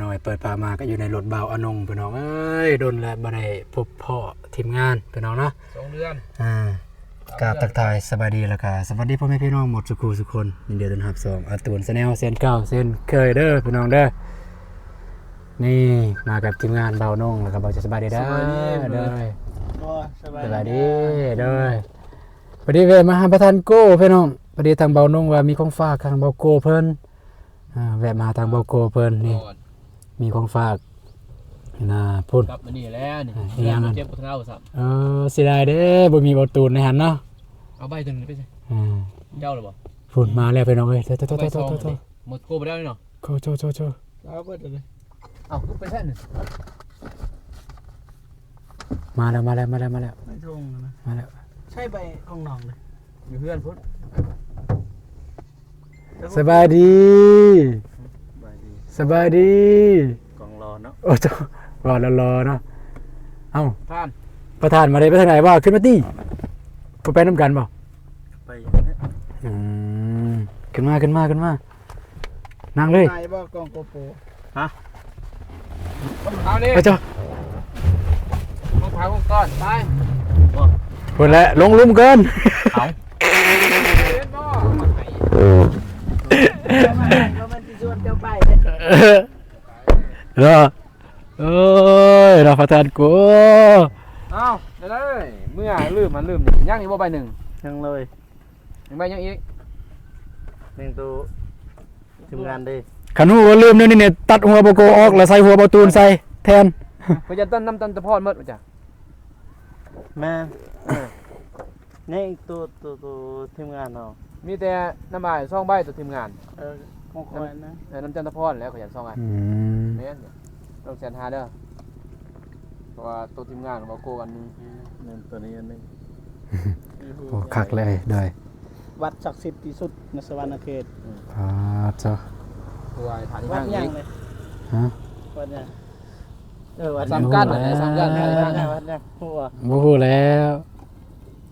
ນ້ອຍເປີດຝາມາກໍຢູ່ໃນລົດບ່າວອານົງ ພີ່ນ້ອງເອີຍ. ດົນແລ້ວບໍ່ໄດ້ພົບພໍ້ທີມງານ ພີ່ນ້ອງເນາະ ສອງເດືອນ. ອ່າ ກາບທັກທາຍສະບາຍດີ ແລ້ວກໍສະຫວັດດີພໍ່ແມ່ພີ່ນ້ອງໝົດສູ່ຄູ່ສູ່ຄົນ. ຍິນດີຕ້ອນຮັບຊ່ອງອາຕູນແຊນແນວ ເຊັ່ນເກົ່າເຊັ່ນເຄີຍເດີ ພີ່ນ້ອງເດີ. ນີ້ມາກັບທີມງານບ່າວນົງ ແລ້ວກໍບ່າວເຈ ສະບາຍດີເດີ. ສະບາຍດີ ເດີ ໂອ້ ສະບາຍດີ ສະບາຍດີເດີ. ພໍດີແວະມາຫາປະທານໂກ້ ພີ່ນ້ອງ, ພໍດີທາງບ່າວນົງວ່າມີຂອງຝາກທາງບ່າວໂກ້ເພິ່ນ. ອ່າ ແວະມາທາງບ່າວໂກ້ເພິ່ນນີ້ ມີຂອງຝາກນະພຸ້ນ ກັບມານີ້ແລ້ວນີ້. ອ່າ ອີຫຍັງຫັ້ນ ເຈັບບໍ່ທັນເອົາຊ້ຳ. ເອີ ເສຍດາຍເດ້ ບໍ່ມີບ່າວຕູນໃນຫັ້ນເນາະ. ເອົາໃບຕົວນີ້ໄປໃສ? ອ່າ ເຈົ້າລະບໍ່? ພຸ້ນມາແລ້ວ ພີ່ນ້ອງເອີຍ. ໂທໆໆໆ ໝົດໂກບໍ່ໄດ້ເນາະ. ໂທໆໆໆ ເອົາເບິດເລີຍ. ເອົ້າ ຄືໄປແທ້ນີ້? ມາແລ້ວ ມາແລ້ວ ມາແລ້ວ ມາແລ້ວ ໃນຖົງນະ ມາແລ້ວ. ໃຊ້ໃບຂອງນ້ອງເລີຍ ຢູ່ເຮືອນພຸ້ນ. ສະບາຍດີ ສະບາຍດີ ສະບາຍດີ ກອງຫຼໍ່ເນາະ. ໂອ້ ເຈົ້າ ຫຼໍ່ແລ້ວຫຼໍ່ເນາະ. ເອົ້າ ປະທານ ປະທານມາເດ້ ໄປທາງໃດວະ? ຂຶ້ນມາຕິ ບໍ່ໄປນຳກັນບໍ່? ໄປ ອືມ ຂຶ້ນມາ ຂຶ້ນມາ ຂຶ້ນມາ. ນັ່ງເລີຍ ໄປບໍ່ ກ້ອງໂກໂປ? ຮະ ເອົາເດ້ ໄປເຈົ້າ ມາພາວງກ່ອນ ໄປ ພຸ້ນແຫຼະ ລົງລຸ່ມກ່ອນ. ເອົ້າ ເຫັນບໍ່ ບໍ່ແມ່ນຊິຊວນເຈົ້າໄປເດ້ ເນາະ. ເອີຍ ເນາະ ປະທານໂກ. ເອົ້າ ໄດ້ໆ ເມື່ອລືມ ມັນລືມນີ້ ຍັງອີກບໍ່ໃບໜຶ່ງ? ຍັງເລີຍ. ຍັງໃບຫຍັງອີກ? ຍັງໂຕທີມງານເດ້. ຄັນຮູ້ວ່າລືມແນວນີ້ນີ້ ຕັດຫົວບໍ່ໂກອອກ ແລ້ວໃສ່ຫົວບໍ່ຕູນໃສ່ແທນ. ເພິ່ນຈະຕັ້ນນຳຕັນຕະພອນໝົດວ່າຈ້ະ. ແມ່ນ ເອີ ນີ້ໂຕ ໂຕ ໂຕທີມງານເຮົາ ມີແຕ່ນ້ຳອ້າຍສອງໃບໂຕທີມງານ. ເອີ ຂອງຂ້ອຍນະ ເອີ ນຳຈັນທະພອນແລ້ວ ຂ້ອຍຢາກສອງອັນ. ອືມ ແມ່ນ ຕ້ອງແສນຫ້າເດີ. ເພາະວ່າໂຕທີມງານເວົ້າໂກກັນນີ້ ແມ່ນ ໂຕນີ້ອັນໜຶ່ງ. ໂອ້ ຄັກເລີຍ ໂດຍ ວັດສັກສິດທີ່ສຸດໃນສະຫວັນນະເຂດ. ອືມ ປາດໂທ້ ວັດຫຍັງເລີຍ? ຮະ ວັດຫຍັງ? ເອີ ວັດ ສຳຄັນ ໂອ້ ແຫຼະ ສຳຄັນ ວັດຫຍັງ? ຮູ້ບໍ່? ບໍ່ຮູ້ແລ້ວ.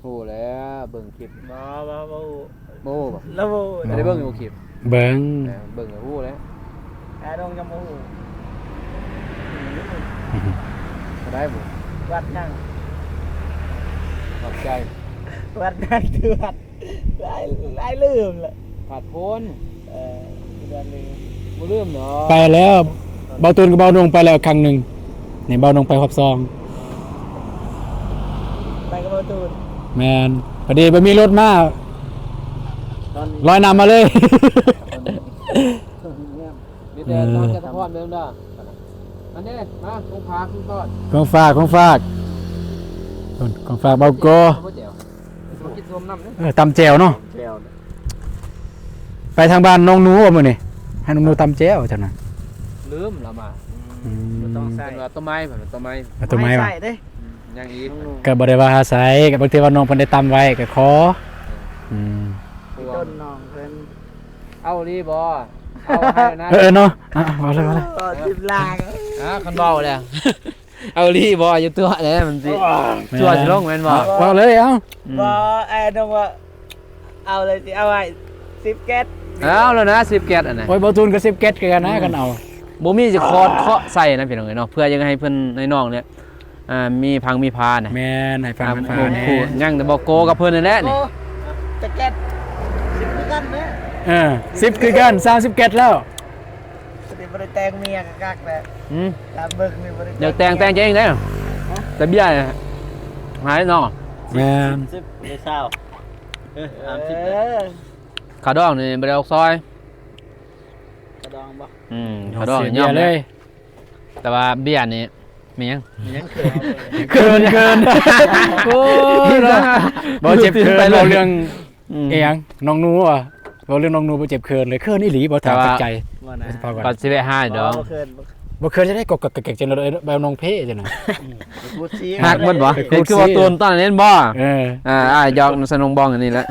ຮູ້ແລ້ວ ເບິ່ງຄລິບ. ບໍ່ ບໍ່ ບໍ່ຮູ້. ບໍ່ຮູ້ບໍ່? ລາວບໍ່ຮູ້ ບໍ່ໄດ້ເບິ່ງຢູ່ຄລິບ. ເບິ່ງ ເອີ ເບິ່ງກໍຮູ້ແລ້ວ. ອາດອງຍັງບໍ່ຮູ້. ບໍ່ໄດ້ບໍ່? ວັດຫຍັງ? ວັດໃຈ. ວັດນັ້ນຄືວັດ ຫຼາຍ ຫຼາຍລືມລະ. ພາດໂພນ. ເອີ ຄືວ່າລືມ ບໍ່ລືມດອກ. ໄປແລ້ວ ເບົາຕູນກັບເບົານົງໄປແລ້ວຄັ້ງໜຶ່ງ. ນີ້ເບົານົງໄປຮອບສອງ. ໄປກັບເບົາຕູນ. ແມ່ນ ພໍດີບໍ່ມີລົດມາ ລອຍນ້ຳມາເລີຍ. ມີແຕ່ ເອີ ນ້ອງຈັນທະພອນເບິ່ງເດີ. ອັນນີ້ມາ ຂອງຝາກ ຂອງຕ້ອນ ຂອງຝາກ ຂອງຝາກ ຂອງຝາກເບົາໂກ. ເອົາບໍ່ແຈ່ວ? ເອົາກິນສົ້ມນຳເດີ. ເອີ ຕຳແຈ່ວເນາະ. ແຈ່ວ ໄປທາງບ້ານນ້ອງໜູບໍ່ມື້ນີ້? ໃຫ້ນ້ອງໜູຕຳແຈ່ວເຈົ້ານະ. ລືມລະມາ. ອືມ ບໍ່ຕ້ອງໃສ່. ເພິ່ນວ່າຕົ້ນໄມ້ ເພິ່ນວ່າຕົ້ນໄມ້ ເອົາຕົ້ນໄມ້ວ່າ ໃສ່ເດ້. ອືມ ຍັງອີກ ກໍບໍ່ໄດ້ວ່າຫາໃສ່ ກໍບາງເທື່ອວ່ານ້ອງເພິ່ນໄດ້ຕຳໄວ້ກໍຂໍ. ອືມ ອືມ ຕົ້ນນ້ອງເພິ່ນ. ເອົາອີຫຼີບໍ່? ເອົາໃຫ້ນະ. ເອີ ເອີ ເນາະ. ອ່ະ ເວົ້າເລີຍ ເວົ້າເລີຍ. ເອີ ສິບລ້ານ. ອ່າ ຄັນເວົ້າແລ້ວ ເອົາອີຫຼີບໍ່? ຢ່າຕົວະແຫຼະ ມັນຊິ ຕົວະຊິລົງແມ່ນບໍ່? ເວົ້າເລີຍ ເອົ້າ. ອືມ ບໍ່ ອ້າຍນ້ອງວ່າ ເອົາເລີຍ ຊິເອົາໃຫ້ສິບແກັດ. ເອົາແລ້ວນະ ສິບແກັດ ອັນນັ້ນ. ໂອ້ຍ ບໍ່ທຸນກໍສິບແກັດຄືກັນນະ. ອືມ ຄັນເອົາ ບໍ່ມີຊິຄອດເຄາະໃສ່ນະ ພີ່ນ້ອງເອີຍເນາະ, ເພື່ອຢາກໃຫ້ເພິ່ນໃນນ້ອງເນຍ ອ່າ ມີພັງມີພານະ. ແມ່ນ ໃຫ້ພັງມີພານແດ່. ຍັງແຕ່ບໍ່ໂກກັບເພິ່ນນີ້ແຫຼະນີ້. ໂອ້ ຈັກແກັດ ສິບຄືກັນເດ້. ເອີ ສິບຄືກັນ ຊາວສິບແກັດແລ້ວ. ບໍ່ໄດ້ແຕ່ງເມຍກໍຄັກແລ້ວ. ອືມ ຕາມເບິ່ງນີ້ບໍ່ໄດ້ ຢາກແຕ່ງ ແຕ່ງເອງເດ້. ຮະ ແຕ່ເບຍນີ້ຫາຍເນາະ. ແມ່ນ ສິບ ໄດ້ຊາວ. ເອີ ສາມສິບ. ເອີ ຄ່າດອງນີ້ບໍ່ໄດ້ອອກຊອຍ. ຄ່າດອງບໍ່? ອືມ ຄ່າດອງຍອມເລີຍ. ແຕ່ວ່າເບຍນີ້ແມ່ນຫຍັງ? ແມ່ນຫຍັງ? ເຂີນ ເຂີນ ເຂີນ. ໂອ້ຍ ບໍ່ເຈັບເຂີນ ເວົ້າເລື່ອງ ອືມ ອີຫຍັງ ນ້ອງໜູ ເວົ້າເລື່ອງນ້ອງໜູບໍ່ເຈັບເຂີນເລີຍ. ເຂີນອີ່ຫຼີບໍ່ ຖາມຈາກໃຈ. ບໍ່ນະ ກໍຊິແວະຫາດອກ. ບໍ່ເຂີນ ບໍ່ເຂີນຈັ່ງໃດ ກໍ ກໍ ກໍ ຈັ່ງໃດ ແບບນ້ອງເພຈັ່ງນັ້ນ. ອືມ ຮັກມັນບໍ່? ເຫັນຄືວ່າໂຕນຕອນນັ້ນບໍ່? ເອີ ອ່າ ອ້າຍຢອກນຳສະໜົງບອງອັນນີ້ແຫຼະ.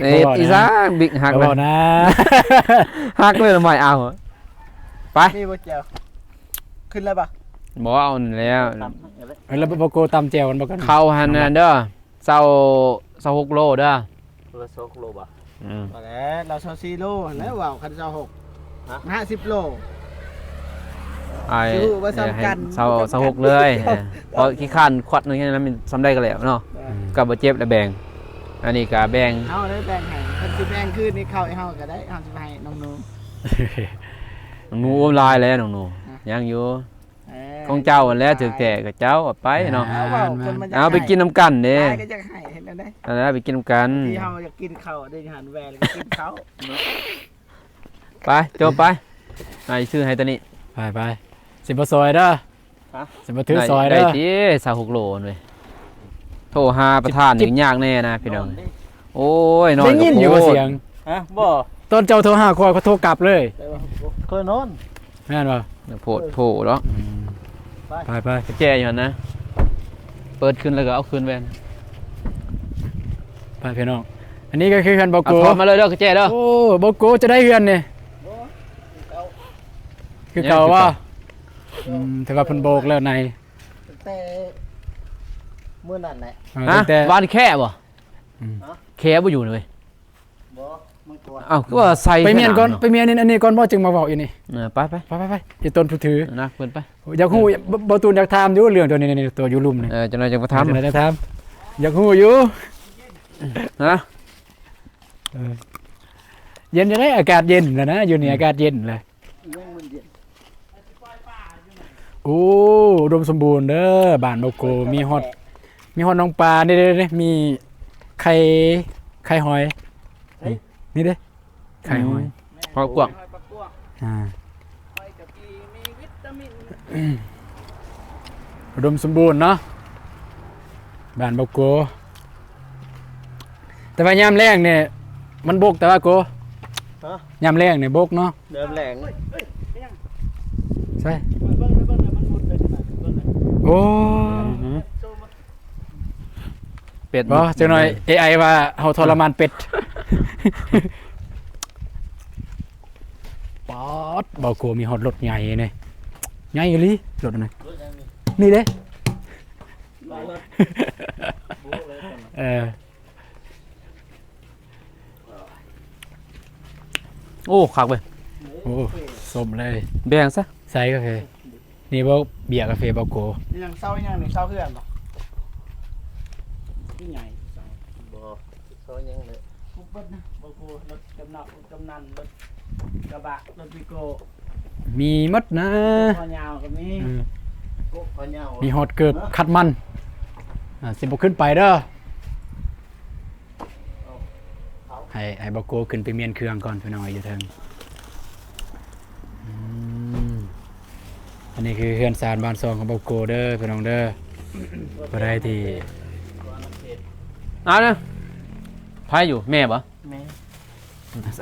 ເອີ ອີສາງບິກຮັກແລ້ວນະ ຮັກເລີຍ ໃໝ່ເອົາ. ໄປ ມີບໍ່ແຈ່ວ? ຂຶ້ນແລ້ວບໍ່? ບໍ່ ເອົານີ້ແລ້ວ. ແລ້ວບໍ່ໂກຕຳແຈ່ວມັນບໍ່ກັນ? ເຂົ້າຫັ້ນນະເດີ ຊາວ ຊາວຫົກໂລເດີ. ຄົນລະຊາວຫົກໂລບໍ່? ອືມ ບໍ່ແລ້ວ ລາວຊາວສີ່ໂລຫັ້ນແຫຼະ. ອືມ ເວົ້າຄັນຊາວຫົກ ຮະ ຫ້າສິບໂລ. ອ້າຍ ຊິຮູ້ວ່າສ່ຳກັນ ໃຫ້ຊາວ ຊາວຫົກເລີຍ ເອີ ເພາະຂີ້ຄ້ານຂວດໜຶ່ງແຄ່ນັ້ນ ມັນສ່ຳໃດກໍແລ້ວເນາະ ເອີ ກໍບໍ່ເຈັບລະແບ່ງ ອັນນີ້ກໍແບ່ງ ເຮົາໄດ້ແບ່ງໃຫ້ ເພິ່ນຊິແບ່ງຄືນນີ້ເຂົ້າໃຫ້ເຮົາກໍໄດ້ ເຮົາຊິໃຫ້ນ້ອງໜູ ນ້ອງໜູ ໂອ້ ຫຼາຍແລ້ວນ້ອງໜູ ຮະ ຍັງຢູ່ ເອີ ຂອງເຈົ້າຫັ້ນແຫຼະ ຖືກແທ້ກໍເຈົ້າເອົາໄປເນາະ ເອົາ ເວົ້າເພິ່ນມາຈາກ ເອົາໄປກິນນຳກັນເດ້ ຫຼາຍກໍຢາກໃຫ້ ເຮັດແນວໃດ ອັນນັ້ນໄປກິນນຳກັນ ທີ່ເຮົາຢາກກິນເຂົ້າເດ້ ຢູ່ຫັ້ນແວ່ແລ້ວກໍກິນເຂົ້າ ໄປ ໂຈະໄປ ອ້າຍຊື້ໃຫ້ໂຕນີ້ ໄປ ໄປ ຊິບໍ່ຊ່ອຍເດີ ຮະ ຊິບໍ່ຖືຊ່ອຍເດີ ໄດ້ຕິ ຊາວຫົກໂລເວີຍ ໂທຫາປະທານນີ້ຍາກແນ່ນະພີ່ນ້ອງ ໂອ້ຍ ນອນ ໄດ້ຍິນຢູ່ບໍ່ສຽງ ຮະ ບໍ່ ຕອນເຈົ້າໂທຫາຂ້ອຍ ຂ້ອຍໂທກັບເລີຍ ຂ້ອຍນອນ ແມ່ນບໍ່ ໂພດໂພດເນາະ ອືມ ໄປ ໄປ ໄປ ແຈຢູ່ຫັ້ນນະ ເປີດຂຶ້ນແລ້ວກໍເອົາຄືນແວ່ນ ໄປພີ່ນ້ອງ ອັນນີ້ກໍຄືເຮືອນບໍ່ໂກ ເອົາຖອດມາເລີຍເດີ ແຈເດີ ໂອ້ ບໍ່ໂກຈະໄດ້ເຮືອນນີ້ ຄືເກົ່າວ່າ ອືມ ຖືວ່າເພິ່ນໂບກແລ້ວໃນ ຕັ້ງແຕ່ມື້ນັ້ນແຫຼະ ເອີ ຮະ ຕັ້ງແຕ່ ວານແຄ່ບໍ່ ອືມ ແຄ່ບໍ່ຢູ່ເລີຍ ບໍ່ ມັນກວນ ອ້າວ ຄືວ່າໃສ່ ໄປມ້ຽນກ່ອນ ສະໜາມເນາະ ໄປມ້ຽນອັນນີ້ກ່ອນບໍ່ ຈຶ່ງມາເວົ້າຢູ່ນີ້ ເອີ ໄປ ໄປ ໄປ ໄປ ໄປ ອີ່ຕົນຜູ້ຖື ນະ ຂຶ້ນໄປ ຢາກຮູ້ ເອີ ບໍ່ ບໍ່ຕູນຢາກຖາມຢູ່ເລື່ອງຕົວນີ້ ນີ້ ຕົວຢູ່ລຸ່ມນີ້ ເອີ ຈັກໜ່ອຍຈັ່ງມາຖາມ ຈັກໜ່ອຍຈັ່ງຖາມ ຢາກຮູ້ຢູ່ ຮະ ເອີ ເຢັນຈັ່ງໃດ ອາກາດເຢັນແລ້ວນະ ຢູ່ນີ້ ອືມ ອາກາດເຢັນແລ້ວ ຍັງມັນເຢັນ ໂອ້ ອຸດົມສົມບູນເດີ ບ້ານບໍ່ໂກ ມີຮອດ ມີຮອດໜອງປາ ນີ້ເດ້ ມີໄຂ່ ໄຂ່ຫອຍ ນີ້ ນີ້ເດ້ ໄຂ່ຫອຍ ອືມ ຫອຍປາກກວາງ ອ່າ ຫອຍກະປີ ມີວິຕາມິນ ອຸດົມສົມບູນເນາະ ບ້ານບໍ່ໂກ ແຕ່ວ່າຍາມແລ້ງນີ້ມັນບົກ ແຕ່ວ່າໂກ ຮະ ຍາມແລ້ງນີ້ບົກເນາະ ຍາມແລ້ງ ໃຊ່ ໂອ້ ອືຮຶ ເປັດ ບໍ່ ຈັກໜ່ອຍ ເອໄອ ວ່າເຮົາທໍລະມານເປັດ ປາດ ເບົາໂກມີຮອດລົດໃຫຍ່ນີ້ ໃຫຍ່ອີ່ຫຼີ ລົດອັນນັ້ນ ນີ້ເດ້ ເອີ ໂອ້ ຄັກເວີຍ ໂອ້ ສົມເລີຍ ແບ່ງຊະ ໃສ່ກາເຟ ນີ້ບໍ່ ເບຍກາເຟເບົາໂກ ຍັງເຊົາຍັງນີ້ ເຊົາເຮືອນບໍ່ ທີ່ໃຫຍ່ ບໍ່ ເຊົາຍັງເລີຍ ຄົບເບິດນະ ເບົາໂກ ລົດກຳນັນ ກຳນັນ ລົດກະບະ ລົດວິໂກ້ ມີໝົດນະ ເກາະຄອຍາວກໍມີ ເອີ ເກາະຄອຍາວ ມີຮອດເກີບ ເອີ ຄັດມັນ ອ່າ ຊິບໍ່ຂຶ້ນໄປເດີ ໃຫ້ ໃຫ້ເບົາໂກຂຶ້ນໄປມ້ຽນເຄື່ອງກ່ອນ ພີ່ນ້ອງເອີຍ ຢູ່ເທິງ ອືມ ອັນນີ້ຄືເຮືອນຊານບ້ານຊ່ອງຂອງເບົາໂກເດີ ພີ່ນ້ອງເດີ ຜູ້ໃດທີ່ ເອົານະ ໃຜຢູ່ ແມ່ບໍ່? ແມ່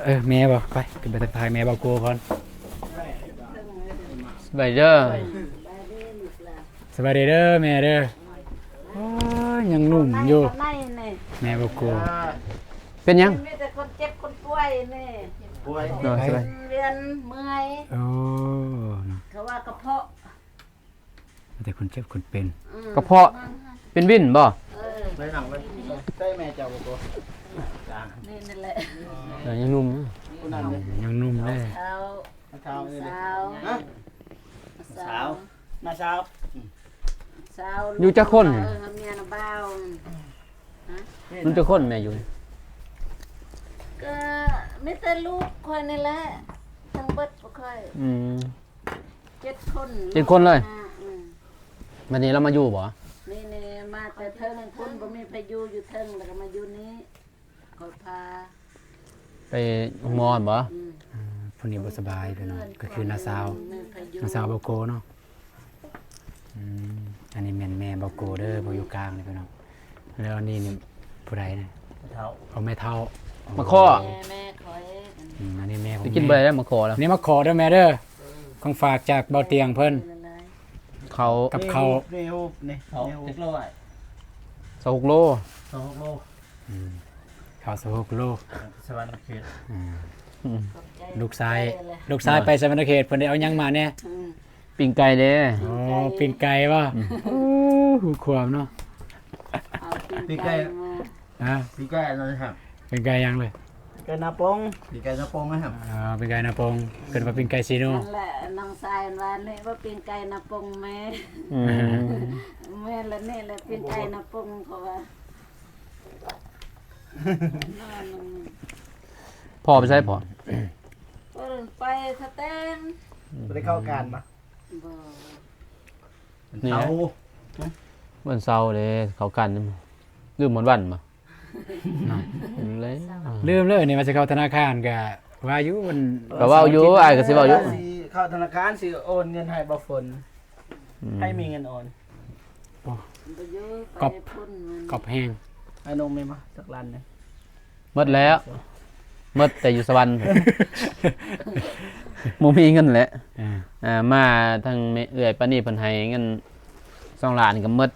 ເອີ ແມ່ບໍ່? ໄປ ຂຶ້ນໄປທັກທາຍແມ່ເບົາໂກກ່ອນ ສະບາຍດີເດີ ສະບາຍດີເດີແມ່ເດີ ໂອ້ຍ ຍັງໜຸ່ມຢູ່ ແມ່ເບົາໂກ ເປັນຫຍັງ? ມີແຕ່ຄົນເຈັບຄົນປ່ວຍນີ້ ປ່ວຍ ໂດຍ ວຽນເມື່ອຍ ໂອ້ ເຂົາວ່າກະເພາະ ມີແຕ່ຄົນເຈັບຄົນເປັນ ອືມ ກະເພາະ ເປັນວິນບໍ່? ເອີ ໄປນັ່ງໄປ ໃສ່ແມ່ເຈົ້າບໍ່? ນີ້ ນີ້ແຫຼະ ເອີ ຍັງໜຸ່ມ ຜູ້ນັ້ນເດ້ ຍັງໜຸ່ມເດ້ ສາວ ສາວ ສາວ ນ້າສາວ ສາວ ຢູ່ຈັກຄົນ? ເອີ ເມຍນະບ່າວ ຮະ ມັນຈັກຄົນແມ່ຢູ່? ກະມີແຕ່ລູກຂ້ອຍນີ້ແຫຼະ ທັງເບິດພວກຂ້ອຍ ອືມ ເຈັດຄົນ ເຈັດຄົນເລີຍ ອືມ ບັດນີ້ລາວມາຢູ່ບໍ່? ນີ້ ນີ້ ມາແຕ່ເທິງພຸ້ນ ບໍ່ມີໃຜຢູ່ ຢູ່ເທິງ ແລ້ວກໍມາຢູ່ນີ້ ຂ້ອຍພາ ໄປໂຮງໝໍບໍ່? ອືມ ອ່າ ຜູ້ນີ້ບໍ່ສະບາຍ ພີ່ນ້ອງ ກໍຄືນ້າສາວ ແມ່ນໃຜຢູ່ ນ້າສາວເບົາໂກເນາະ ອືມ ອັນນີ້ແມ່ນແມ່ເບົາໂກເດີ ຜູ້ຢູ່ກາງນີ້ ພີ່ນ້ອງ ແລ້ວອັນນີ້ນີ້ຜູ້ໃດນະ? ເຖົ້າ ເອົາແມ່ເຖົ້າ ມາຂໍ ແມ່ ແມ່ຂ້ອຍ ອືມ ອັນນີ້ແມ່ຂອງ ໄປກິນບໍ່ໄດ້ແລ້ວ ມາຂໍແລ້ວ ນີ້ມາຂໍເດີແມ່ເດີ ຂອງຝາກຈາກເບົາຕຽງເພິ່ນ ເຂົ້າ ກັບເຂົ້າ ນີ້ຮູບ ນີ້ ເຂົ້າຈັກໂລອ້າຍ? ຊາວຫົກໂລ ຊາວຫົກໂລ ອືມ ເຂົ້າຊາວຫົກໂລ ສະຫວັນນະເຂດ ອືມ ຂອບໃຈ ລູກຊາຍ ເອີ ລູກຊາຍໄປສະຫວັນນະເຂດ ເພິ່ນໄດ້ເອົາຫຍັງມາແດ່? ອືມ ປີ້ງໄກ່ເດ້ ໂອ້ ປີ້ງໄກ່ບໍ່? ອືມ ໂອ້ ຮູ້ຄວາມເນາະ ເອົາປີ້ງໄກ່ ປີ້ງໄກ່ມາ ຮະ? ປີ້ງໄກ່ອັນນັ້ນຫັ້ນ ປີ້ງໄກ່ຫຍັງເລີຍ? ໄກ່ນາປົງ ປີ້ງໄກ່ນາປົງນະຄັບ. ອ່າ ປີ້ງໄກ່ນາປົງ ເອີ້ນວ່າປີ້ງໄກ່ຊີໂນ. ນັ້ນແຫຼະ ນ້ອງຊາຍວ່ານີ້ວ່າປີ້ງໄກ່ນາປົງແມ່. ອືມ ແມ່ນລະ ນີ້ແຫຼະປີ້ງໄກ່ນາປົງ ເຂົາວ່າ. ພໍ່ໄປໃສພໍ່? ເພິ່ນໄປທະແຕງ. ບໍ່ໄດ້ເຂົ້າການບໍ່? ບໍ່. ນີ້ ເສົາ ວັນເສົາເດ້ ເຂົ້າກັນ ລືມຮອດວັນບໍ່? ນະ ລືມແລ້ວ ລືມເລີຍ. ນີ້ວ່າຊິເຂົ້າທະນາຄານ ກະວ່າຢູ່ ມັນ ກະເວົ້າຢູ່ ເສົາອາທິດ ອ້າຍກະຊິເວົ້າຢູ່ ຊິເຂົ້າທະນາຄານ ຊິໂອນເງິນໃຫ້ບໍ່ຝົນ. ອືມ ໃຜມີເງິນໂອນ? ບໍ່ ບໍ່ຢູ່ ໄປພຸ້ນມັນ ກອບແຮງ. ອ້າຍນົງມີບໍ່ ຈັກລ້ານໜຶ່ງ? ໝົດແລ້ວ ໝົດແຕ່ຢູ່ສະຫວັນ ບໍ່ມີເງິນແຫຼະ. ອ່າ ອ່າ ມາທາງແມ່ເອື້ອຍປານີເພິ່ນໃຫ້ເງິນສອງລ້ານ ກະໝົດ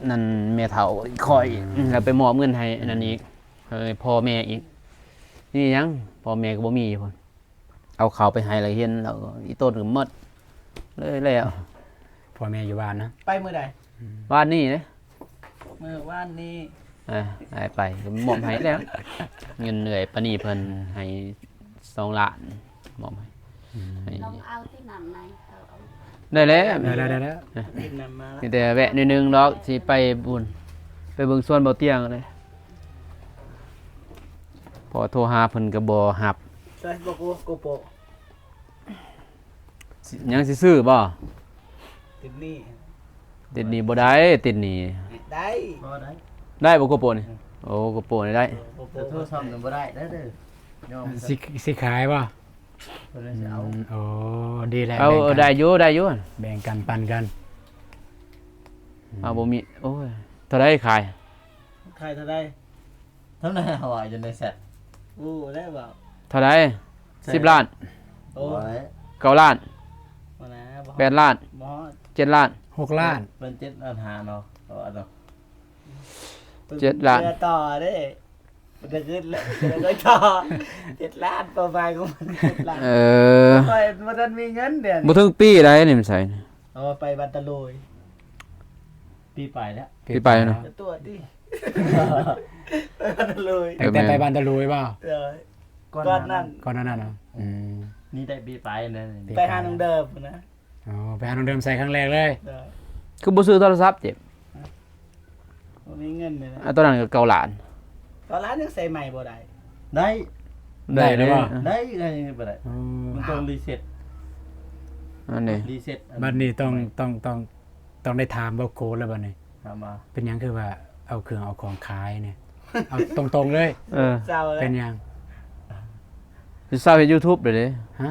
ນັ້ນແມ່ເຖົ້າຂ້ອຍ ອືມ ແລ້ວໄປມອບເງິນໃຫ້ອັນນັ້ນອີກ ໃຫ້ພໍ່ແມ່ອີກ. ນີ້ຫຍັງ ພໍ່ແມ່ກະບໍ່ມີພຸ້ນ. ເອົາເຂົ້າໄປໃຫ້ລະເຫັນ ລະອີ່ຕົນກະໝົດເລີຍແລ້ວ. ພໍ່ແມ່ຢູ່ບ້ານນະ? ໄປມື້ໃດ? ວານນີ້ເດ້. ມື້ວານນີ້ ເອີ ໄປ ໄປ ມອບໃຫ້ແລ້ວ ເງິນເອື້ອຍປານີເພິ່ນໃຫ້ສອງລ້ານ ມອບໃຫ້. ອືມ ໃຫ້ ລອງເອົາທີ່ນ້ຳໃນ ເອົາ ເອົາ ໄດ້ແລ້ວ ໄດ້ແລ້ວ ໄດ້ແລ້ວ. ກິນນ້ຳມາລະ ມີແຕ່ແວະໜ້ອຍໜຶ່ງດອກ ຊິໄປບຸນ ໄປເບິ່ງສວນບໍ່ຕຽງເດ້. ເພາະໂທຫາເພິ່ນກະບໍ່ຮັບ. ໃສ່ບໍ່ໂກໂປ ຍັງຊິຊື້ບໍ່? ຕິດໜີ້ ຕິດໜີ້ບໍ່ໄດ້ ຕິດໜີ້ ໄດ້ ບໍ່ໄດ້ ໄດ້ບໍ່ໂກໂປນີ້? ອືມ ໂອ ໂກໂປນີ້ໄດ້ ເອີ ໂກໂປ ໂທຊ້ຳບໍ່ໄດ້ເດີ ຍອມ ຊິ ຊິຂາຍບໍ່? ເພິ່ນຊິເອົາ ອືມ ໂອ ດີແລ້ວ ເອົາ ແບ່ງກັນ ໄດ້ຢູ່ ໄດ້ຢູ່ ແບ່ງກັນປັນກັນ. ເອົາ ອືມ ບໍ່ມີ ໂອ້ຍ ເທົ່າໃດຂາຍ? ຂາຍເທົ່າໃດ? ເທົ່າໃດ ເຮົາວ່າຢູ່ໃນແຊັດ ໂອ້ ໄດ້ບໍ່? ເທົ່າໃດ? ສິບລ້ານ ໂອ້ ເກົ້າລ້ານ ບໍ່ນະ ບໍ່ຮອດ ແປດລ້ານ ບໍ່ຮອດ ເຈັດລ້ານ ຫົກລ້ານ ເປັນເຈັດລ້ານຫ້າເນາະ ເອົາເນາະ ເຈັດລ້ານ ເພື່ອຕໍ່ເດ້ ມັນຈະຂຶ້ນແລ້ວ ເຈັດລ້ານ ເປົ້າໝາຍຂອງມັນເຈັດລ້ານ. ເອີ ຂ້ອຍບໍ່ທັນມີເງິນເດະ ບໍ່ເຖິງປີໃດນີ້ມັນໃສ່ ເອົາໄປບັນຕະໂລຍ ປີປາຍແລ້ວ ປີປາຍແລ້ວເນາະ ຕົວະຕິ ໄປບັນຕະໂລຍ ຕັ້ງແຕ່ໄປບັນຕະໂລຍບໍ່? ເອີ ກ່ອນນັ້ນ ກ່ອນນັ້ນນະ ອືມ ນີ້ໄດ້ປີປາຍນັ້ນ ໄປຫານ້ອງເດີມພຸ້ນນະ. ອໍ ໄປຫານ້ອງເດີມໃສ່ຄັ້ງແລກເລີຍ ເອີ ຄືບໍ່ຊື້ໂທລະສັບເຈັບ? ບໍ່ມີເງິນເລີຍນະ ອັນຕອນນັ້ນກະເກົ້າລ້ານ ເກົ້າລ້ານຍັງໃສ່ໃໝ່ບໍ່ໄດ້ ໄດ້ ໄດ້ແລ້ວບໍ່? ໄດ້ ໄດ້ບໍ່ໄດ້ ອືມ ມັນຕ້ອງຣີເຊັດ ອັນນີ້ ຣີເຊັດ ບັດນີ້ຕ້ອງ ຕ້ອງ ຕ້ອງ ຕ້ອງໄດ້ຖາມເບົາໂກແລ້ວບັດນີ້ ຖາມວ່າ ເປັນຫຍັງຄືວ່າເອົາເຄື່ອງເອົາຂອງຂາຍນີ້ ເອົາຕົງໆເລີຍ ເອີ ເປັນຫຍັງ? ຊິເຊົາເຮັດຢູທູບເລີຍເດ້ ຮະ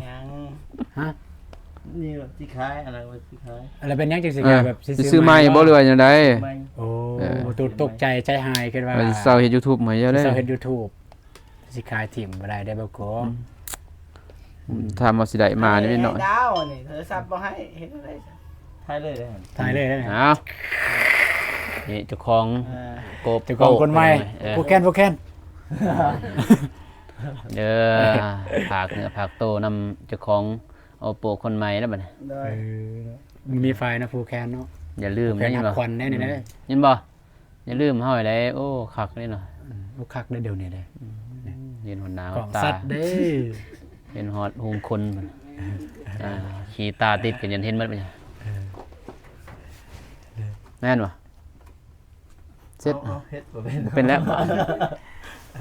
ຫຍັງ ຮະ ນີ້ຊິຂາຍ ອັນນັ້ນຊິຂາຍ ແລ້ວເປັນຫຍັງຈຶ່ງຊິຂາຍ ແບບຊິຊື້ໃໝ່ບໍ່ ຫຼືວ່າຈັ່ງໃດ? ໂອ້ ເອີ ຕົກໃຈໃຈຫາຍ ຄິດວ່າຊິເຊົາເຮັດຢູທູບໃໝ່ເຈົ້າເດ້ ຊິເຊົາເຮັດຢູທູບ ຊິຂາຍຖິ້ມບໍ່ໄດ້ເດ້ເບົາໂກ ອືມ ຖາມວ່າຊິໄດ້ມານີ້ເນາະ ດາວນີ້ ໂທລະສັບບໍ່ໃຫ້ ເຮັດຈັ່ງໃດ? ຖ່າຍເລີຍເດ້ ຖ່າຍເລີຍເດ້ ເອົາ ນີ້ເຈົ້າຂອງ ເອີ ໂກ ເຈົ້າຂອງຄົນໃໝ່ ເອີ ຜູ້ແຄນ ຜູ້ແຄນ ເດີ ຝາກເນື້ອຝາກໂຕນຳເຈົ້າຂອງໂອໂປຄົນໃໝ່ແລ້ວບັດນີ້ ໂດຍ ເອີ ມີໄຟນະ ຜູ້ແຄນເນາະ ຢ່າລືມ ຜູ້ແຄນຮັກຂວັນເດ້ ອືມ ນີ້ເດ້ ຍິນບໍ່? ຢ່າລືມເຮົາໃດ໋ ໂອ້ ຄັກເດ້ເນາະ ອືມ ໂອ້ ຄັກເດ້ດຽວນີ້ເດ້ ອືມ ເຫັນຮອດໜ້າຮອດຕາ ເຫັນຮອດຫຸງຄົນ ອ່າ ຂີ້ຕາຕິດກັນ ຍັງເຫັນໝົດ ເອີ ແມ່ນບໍ່? ເສັດ ເອົາ ເຮັດບໍ່ເປັນ ເປັນແລ້ວ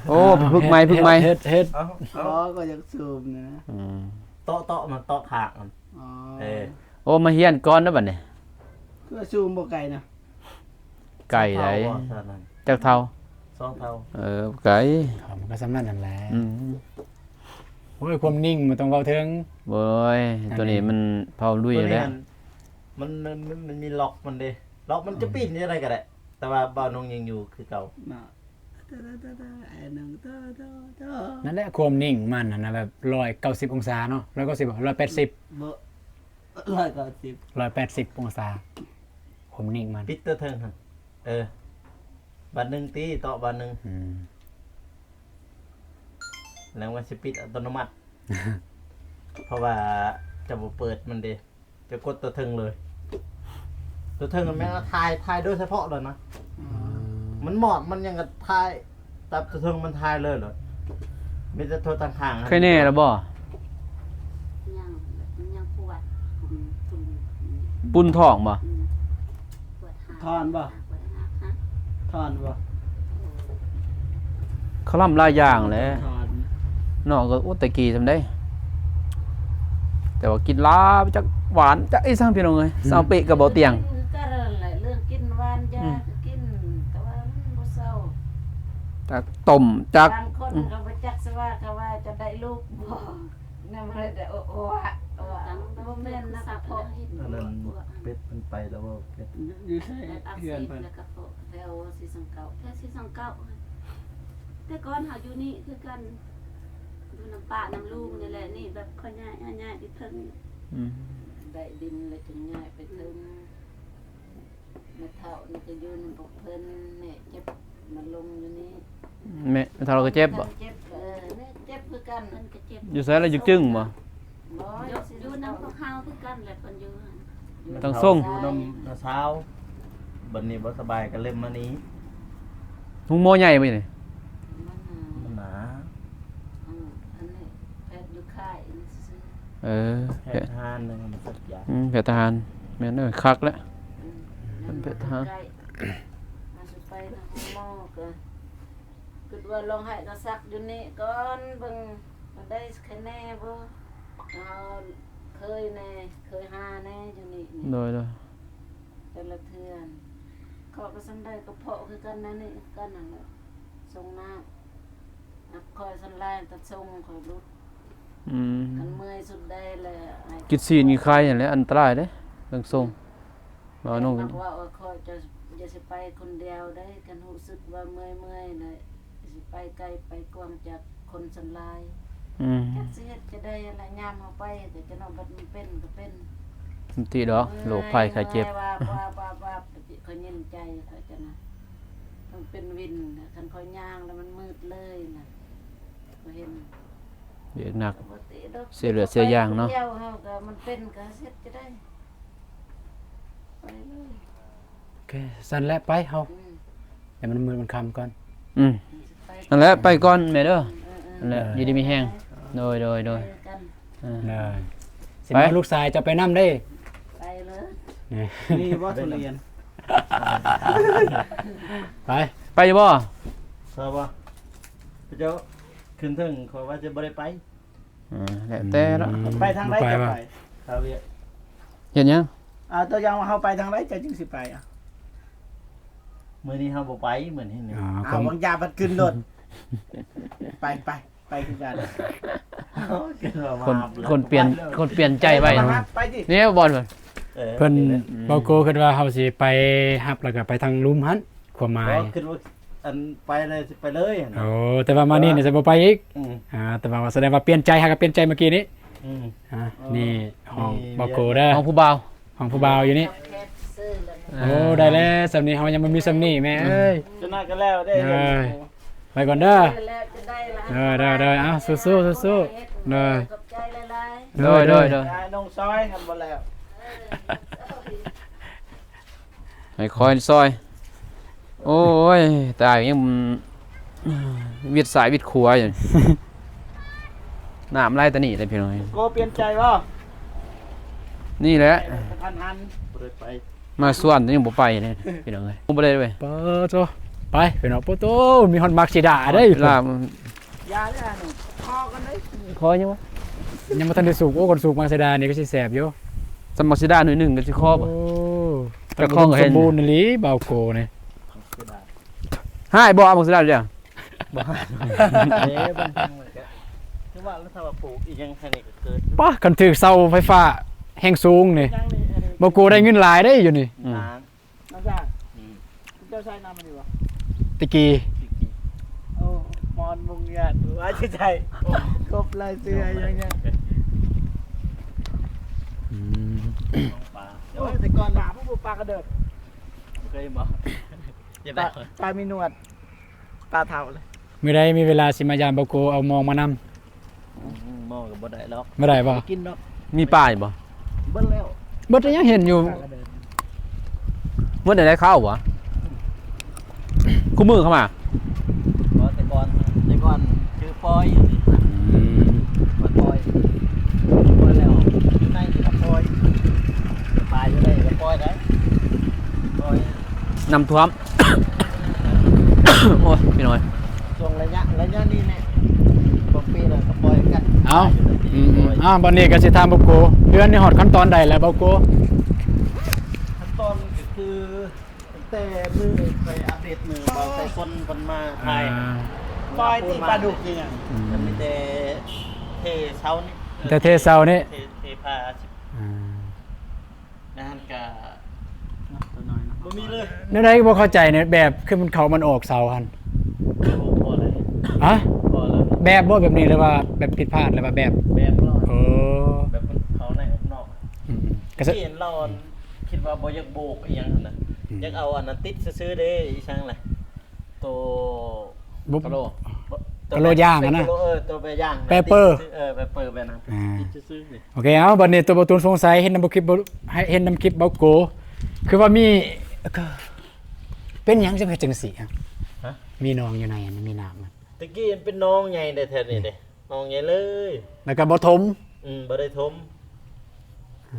ໂອ້ ຝຶກໃໝ່ ຝຶກໃໝ່ ເຮັດ ເຮັດ ເອົາ ອໍ ກໍຢາກສູບນະ ອືມ ເຕາະ ເຕາະມັນ ເຕາະຄາກມັນ ອໍ ເອີ ໂອ້ ມາຮຽນກ່ອນເດີບັດນີ້ ຄືວ່າສູບບໍ່ໄກນະ ໄກໃດ໋ ຈັກເທົ່າ ສອງເທົ່າ ເອີ ໄກ ມັນກໍສ່ຳນັ້ນຫັ້ນແຫຼະ ອືມ ໂອ້ຍ ຄວາມນິ່ງມັນຕ້ອງເວົ້າເຖິງ ໂອ້ຍ ໂຕນີ້ມັນເຜົາລຸຍແລ້ວ ມັນ ມັນ ມັນ ມັນມີລັອກມັນເດ້ ລັອກມັນຈະປີນຈັ່ງໃດກໍໄດ້ ແຕ່ວ່າບ່າວນົງຍັງຢູ່ຄືເກົ່າ ນັ້ນແຫຼະ ຄວາມນິ່ງມັນຫັ້ນນະ ແບບຮ້ອຍເກົ້າສິບອົງສາເນາະ ຮ້ອຍເກົ້າສິບ ຮ້ອຍແປດສິບ ບໍ່ ຮ້ອຍເກົ້າສິບ ຮ້ອຍແປດສິບອົງສາ ຄວາມນິ່ງມັນ ປິດຕົວເທິງຫັ້ນ ເອີ ບາດໜຶ່ງຕິ ເຕາະບາດໜຶ່ງ ອືມ ແລ້ວມັນຊິປິດອັດຕະໂນມັດ ເພາະວ່າຈະບໍ່ເປີດມັນເດ້ ຈະກົດຕົວເທິງເລີຍ ຕົວເທິງແມ່ນຖ່າຍ ຖ່າຍໂດຍສະເພາະເລີຍນະ ອືມ ມັນມອດມັນຫຍັງກໍຖ່າຍ ຕັບຕົວເທິງມັນຖ່າຍເລີຍໂລດ ມີແຕ່ໂທດທາງຂ້າງ ໄຄແນ່ແລ້ວບໍ່? ຍັງ ຍັງປວດ ປຸ້ນ ປຸ້ນ ປຸ້ນທ້ອງບໍ່? ອືມ ປວດຫາ ຖອນບໍ່? ປວດຫາ ຖອນບໍ່? ເຂົາລຳຫຼາຍຢ່າງແຫຼະ ຖອນ ເນາະ ກໍ ໂອ້ ແຕ່ກີ້ຊ່ຳໃດ ແຕ່ວ່າກິນຫຼາຍ ຈັກຫວານ ຈັກອີ່ສັງ ພີ່ນ້ອງເອີຍ ອືມ ຊາວເປະກັບເບົາຕຽງ ຄືກັນແຫຼະ ເລື່ອງກິນຫວານຢາ ອືມ ກໍກິນ ແຕ່ວ່າມັນບໍ່ເຊົາ ຈັກຕົ້ມ ຈັກ ບາງຄົນກໍບໍ່ຈັກຊິວ່າ ເຂົາວ່າຈະໄດ້ລູກບໍ່? ນຳເລີຍແຕ່ໂອ ໂອ ໂອ ບໍ່ແມ່ນນະ ກະເພາະ ອັນນັ້ນເປັດມັນໄປແລ້ວບໍ່? ເປັດຢູ່ໃສ ແບບອັກເສບ ເຮືອນເພິ່ນ ແລ້ວກະເພາະ ແຖວສີ່ສອງເກົ້າ ແຖວສີ່ສອງເກົ້າ ແຕ່ກ່ອນເຮົາຢູ່ນີ້ຄືກັນ ຢູ່ນຳປ້ານຳລຸງນີ້ແຫຼະ ນີ້ແບບເຂົາຍ້າຍ ຍ້າຍ ຍ້າຍໄປເທິງ ອືມ ໄດ້ດິນແລ້ວຈຶ່ງຍ້າຍໄປເທິງ. ແມ່ເຖົ້ານີ້ກໍຢູ່ນຳພວກເພິ່ນ ແມ່ເຈັບມາລົງຢູ່ນີ້ ແມ່ ແມ່ເຖົ້າກໍເຈັບບໍ່? ເຈັບ ເອີ ແມ່ເຈັບຄືກັນ ເພິ່ນກໍເຈັບ ຢູ່ໃສລະ? ຢູ່ຈຶ້ງບໍ່? ບໍ່ ຢູ່ ຢູ່ນຳພວກເຮົາຄືກັນແຫຼະ ເພິ່ນຢູ່ຫັ້ນ ຢູ່ທາງຊົງ ຢູ່ນຳນ້າສາວ ບັດນີ້ບໍ່ສະບາຍກໍເລີຍມານີ້. ໂຮງໝໍໃຫຍ່ບໍ່ນີ້? ມັນໜາ ມັນໜາ ອືມ ອັນນີ້ແພດຢູ່ຄ້າຍນີ້ຊື່ໆ ເອີ ແພດທະຫານ ອືມ ແພດທະຫານ ແມ່ນເອີ ຄັກແຫຼະ ອືມ ເປັນແພດທະຫານ ໃກ້ ມາຊິໄປນະ ໂຮງໝໍກໍຄິດວ່າລອງໃຫ້ລາວສັກຢູ່ນີ້ກ່ອນ ເບິ່ງວ່າໄດ້ໄຄແນ່ບໍ່ ເຮົາເຄີຍແນ່ ເຄີຍຫາແນ່ຢູ່ນີ້ ໂດຍໆ ແຕ່ລະເທື່ອ ເຂົາກໍສ່ຳໃດກະເພາະຄືກັນ ແນວນີ້ຄືກັນນັ້ນແຫຼະ ສົ່ງນ້ຳ ອັກຄອຍສັນລາຍຕະຊົງຂ້ອຍຫຼຸດ ອືມ ຄັນເມື່ອຍສຸດໃດແລ້ວ ກິນຊີ້ນກິນໄຂ່ຫັ້ນແຫຼະ ອັນຕະລາຍເດ້ ເລື່ອງຊົງ ອືມ ເວົ້ານ້ອງ ແຕ່ມັກເວົ້າວ່າຂ້ອຍຈະ ຢ່າຊິໄປຄົນດຽວເດ້ ຄັນຮູ້ສຶກວ່າເມື່ອຍໆນະ ຊິໄປໄກໄປກວ້າງຈາກຄົນສ່ວນຫຼາຍ ອືມ ຈັກຊິເຮັດຈະໄດ້ລະ ຍາມເຮົາໄປ ແຕ່ຈະນອນບັດມັນເປັນກໍເປັນ ປະຕິດອກ ໂລກໄພໄຂ້ເຈັບ ເມື່ອຍວ່າ ວ່າ ວ່າ ວ່າ ປະຕິ ຂ້ອຍຍິນໃຈຂ້ອຍຈະນະ ມັນເປັນວິນ ຄັນຂ້ອຍຍ່າງແລ້ວມັນມືດເລີຍນະ ຂ້ອຍເຫັນ ວຽກໜັກ ເສຍເລືອດເສຍຢາງເນາະ ເຮົາກໍມັນເປັນກໍເຮັດຈະໄດ້ ໄປເລີຍ ໂອເຄ ຊັ້ນແຫຼະ ໄປເຮົາ ອືມ ໃຫ້ມັນມືດມັນຄ່ຳກ່ອນ ອືມ ນັ້ນແຫຼະ ໄປກ່ອນແມ່ເດີ ອືມ ນັ້ນແຫຼະ ເອີ ຢູ່ດີມີແຮງ ໂດຍ ໂດຍ ໂດຍ ເອີ ຊິມາເອົາລູກຊາຍເຈົ້າໄປນຳເດ້ ໄປເລີຍ ນີ້ ນີ້ບໍ່ທຸລຽນ ໄປ ໄປຢູ່ບໍ່? ຊາວບໍ່? ເຈົ້າຂຶ້ນເທິງ ຂ້ອຍວ່າຈະບໍ່ໄດ້ໄປ ອ່າ ແລ້ວແຕ່ເນາະ ອືມ ໄປທາງໃດຈະໄປ ຄາວຽກ ເຮັດຫຍັງ? ອ່າ ຕົວຢ່າງວ່າເຮົາໄປທາງໃດ ເຈົ້າຈຶ່ງຊິໄປ ອ່າ ມື້ນີ້ເຮົາບໍ່ໄປ ມື້ນີ້ນີ້ ອ່າ ຫາຫວັງຢາພັດຂຶ້ນລົດ ໄປ ໄປ ໄປຄືກັນ ຄົນ ຄົນປ່ຽນ ຄົນປ່ຽນໃຈໄວ ໄປ ໄປຕິ ນີ້ບ່ອນເພິ່ນ ເອີ ເພິ່ນ ນີ້ແຫຼະ ອືມ ເບົາໂກຄິດວ່າເຮົາຊິໄປຮັບ ແລ້ວກໍໄປທາງລຸ່ມຫັ້ນ ຄວາມໝາຍ ບໍ່ ຄິດວ່າ ອັນ ໄປແລ້ວຊິໄປເລີຍ ໂອ້ ແຕ່ວ່າມານີ້ ເອີ ຈະບໍ່ໄປອີກ ອືມ ອ່າ ແຕ່ວ່າສະແດງວ່າປ່ຽນໃຈ ຫາກໍປ່ຽນໃຈເມື່ອກີ້ນີ້ ອືມ ອ່າ ອໍ ນີ້ຫ້ອງ ນີ້ ເບົາໂກເດີ ຫ້ອງຜູ້ບ່າວ ຫ້ອງຜູ້ບ່າວຢູ່ນີ້ ໂອ້ ໄດ້ແລ້ວ ສ່ຳນີ້ເຮົາຍັງບໍ່ມີສ່ຳນີ້ແມ່ເອີຍ ຈະໜ້ອຍກໍແລ້ວເດ້ ໄປກ່ອນເດີ ເອີ ເດີ ເດີ ເອົາ ສູ້ໆ ສູ້ໆ ເດີ ຂອບໃຈຫຼາຍໆ ເດີ ເດີ ເດີ ນ້ອງຊອຍ ຄັນບໍ່ແລ້ວ ໃຫ້ຄອຍຊ່ອຍ ໂອ້ຍ ຕາຍ ຍັງຫວິດຊ້າຍຫວິດຂວາຢູ່ ນ້ຳໄຫຼແຕ່ນີ້ແຫຼະພີ່ນ້ອງ ໂກປ່ຽນໃຈບໍ່? ນີ້ແຫຼະ ກະທັນຫັນ ບໍ່ໄດ້ໄປ ມາຊວນຍັງບໍ່ໄປເດ້ພີ່ນ້ອງເອີຍ ບໍ່ໄດ້ເວີຍ ປະໂທ ໄປພີ່ນ້ອງ ປະໂທ ມີຮອດໝາກສີດາເດ້ ເວລາ ຢ່າເລີຍ ຂໍກັນເລີຍ ຂໍຫຍັງວະ? ຍັງບໍ່ທັນໄດ້ສຸກ ໂອ້ ຄັນສຸກໝາກສີດານີ້ກໍຊິແຊບຢູ່ ສ່ຳໝາກສີດາໜ້ອຍໜຶ່ງກໍຊິຂໍບໍ່? ໂອ້ ແຕ່ຂອງກໍເຫັນສົມບູນອີ່ຫຼີ ເບົາໂກນີ້ ຮ້າຍບໍ່ ໝາກສີດາເດ? ບໍ່ຮ້າຍ ເດ້ ເບິ່ງທາງມັນກໍ ຄືວ່າລະຖ້າວ່າປູກອີ່ຫຍັງທາງນີ້ກໍເກີດ ປະ ຄັນຖືກເສົາໄຟຟ້າແຮງສູງນີ້ ຍັງນີ້ ອັນນີ້ ເບົາໂກໄດ້ເງິນຫຼາຍເດ້ຢູ່ນີ້ ອືມ ອືມ ອາຈານ ອືມ ເຈົ້າໃຊ້ນຳອັນນີ້ບໍ່? ຕະກີ້ ໂອ້ ມອນມຸງຍາດ ວ່າຊິໃຊ້ ຄົບລາຍເສືອຫຍັງໆ ອືມ ປາ ໂອ້ຍ ແຕ່ກ່ອນປາ ຜູ້ປາກະເດີດ ເຄີຍບໍ່? ປາ ປາມີໜວດ ປາເຖົ້າເລີຍ ມື້ໃດມີເວລາຊິມາຢາມເບົາໂກ ເອົາມອງມານຳ ອືມ ມອງກໍບໍ່ໄດ້ດອກ ບໍ່ໄດ້ບໍ່? ກິນດອກ ມີປາຢູ່ບໍ່? ເບິດແລ້ວ ເບິດແລ້ວ ຍັງເຫັນຢູ່ ປາກະເດີດ ເບິດໄດ້ເຂົ້າບໍ່? ຄູ່ມື້ເຂົ້າມາ ບໍ່ ແຕ່ກ່ອນ ແຕ່ກ່ອນຄື ປ່ອຍຢູ່ນີ້ ອືມ ປ່ອຍ ປ່ອຍແລ້ວ ຢູ່ໃນນີ້ກໍປ່ອຍ ປາຢູ່ໃນກໍປ່ອຍໄດ້ ປ່ອຍ ນ້ຳຖ້ວມ ໂອ້ຍ ພີ່ນ້ອງ ຊ່ວງໄລຍະ ໄລຍະນີ້ແຫຼະ ບາງປີແລ້ວກໍປ່ອຍກັນ ເອົ້າ ອືມໆ ເອົ້າ ບັດນີ້ກໍຊິຖາມບໍ່ໂກ ເຮືອນນີ້ຮອດຂັ້ນຕອນໃດແລ້ວບໍ່ໂກ? ຂັ້ນຕອນກໍຄື ແຕ່ມື້ໄປອັບເດດມື້ບ່າວໄຊຊົນເພິ່ນມາຖ່າຍ ອ່າ ປ່ອຍຕິປາດຸກອີ່ຫຍັງ ອືມ ມັນມີແຕ່ເທເສົານີ້ ມີແຕ່ເທເສົານີ້ ເທ ເທພາ ອ່າ ງານກະ ເນາະ ຕົວນ້ອຍເນາະ ບໍ່ມີເລີຍ ແນວໃດກໍບໍ່ເຂົ້າໃຈນີ້ ແບບຄືມັນເຂົ້າມັນອອກເສົາຫັ້ນ ບໍ່ ບໍ່ໄດ້ ຮະ ບໍ່ໄດ້ ແບບບໍ່ແບບນີ້ ຫຼືວ່າແບບຜິດພາດ ຫຼືວ່າແບບ ແບບບໍ່ ເອີ ແບບມັນເຂົ້າໃນອອກນອກ ອືມ ກໍ ທີ່ເຫັນລາວ ອືມ ຄິດວ່າບໍ່ຢາກໂບກອີ່ຫຍັງຫັ້ນນະ ອືມ ຢາກເອົາອັນນັ້ນຕິດຊື່ໆເດ້ ອີ່ຫຍັງລະ ໂຕ ບຸ ກະໂຫຼ ໂຕ ກະໂຫຼຢາງຫັ້ນນະ ເອີ ໂຕແບຢາງ ແປເປີ ຕິດຊື່ໆ ເອີ ແປເປີແບບນັ້ນ ອ່າ ຕິດຊື່ໆນີ້ ໂອເຄ ເອົາ ບັດນີ້ໂຕບໍ່ຕູນສົງໄສ ເຫັນນຳຄລິບ ເຫັນນຳຄລິບເບົາໂກ ຄືວ່າມີ ເປັນຫຍັງຈະເຮັດຈັ່ງຊີ້ ຮະ ມີໜອງຢູ່ໃນຫັ້ນ ມີນ້ຳ ແຕ່ກີ້ມັນເປັນໜອງໃຫຍ່ເດ້ ແຖວນີ້ເດ້ ໜອງໃຫຍ່ເລີຍ ແລ້ວກໍບໍ່ຖົມ ອືມ ບໍ່ໄດ້ຖົມ ອື